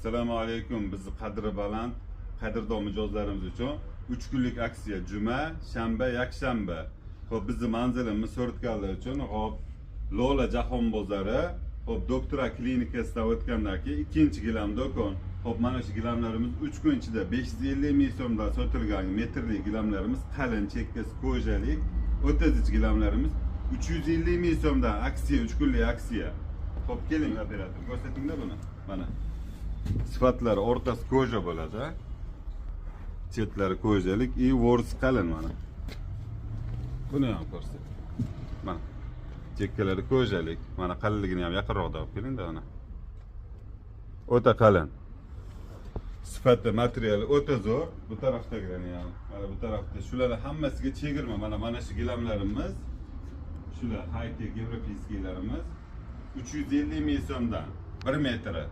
Assalomu alaykum, bizni qadri baland, qadrdon mijozlarimiz uchun 3 kunlik aksiya: juma, shanba, yakshanba. Xo'p, bizni manzilimiz so'rtganlar uchun, xo'p, Lola jahon bozori, xo'p, Doktora klinikasidan o'tgandan keyin ikkinchi gilam do'kon. Xo'p, mana shu gilamlarimiz 3 kun ichida 550 ming so'mdan sotilgan metrli gilamlarimiz, qalin, chekkasi кожа lik 30 inch gilamlarimiz 350 ming so'mdan aksiya, 3 kunlik aksiya. Xo'p, keling, operator, ko'rsatingda buni. Mana. Sifatlari, o'rtasi кожа bo'ladi. Chetlari кожа lik и ворс qalin mana. Buni ham ko'rsat. Mana. Chekkalari кожа lik. Mana, qalinligini ham yaqinroqda olib kelingda, mana. O'ta qalin. Sifati, materiali o'ta zo'r. Bu tarafdagilarni ham. Mana bu tarafda shularni hammasiga chegirma. Mana, mana shu gilamlarimiz. Shular high tech европейский larimiz 350 ming so'mdan 1 metri.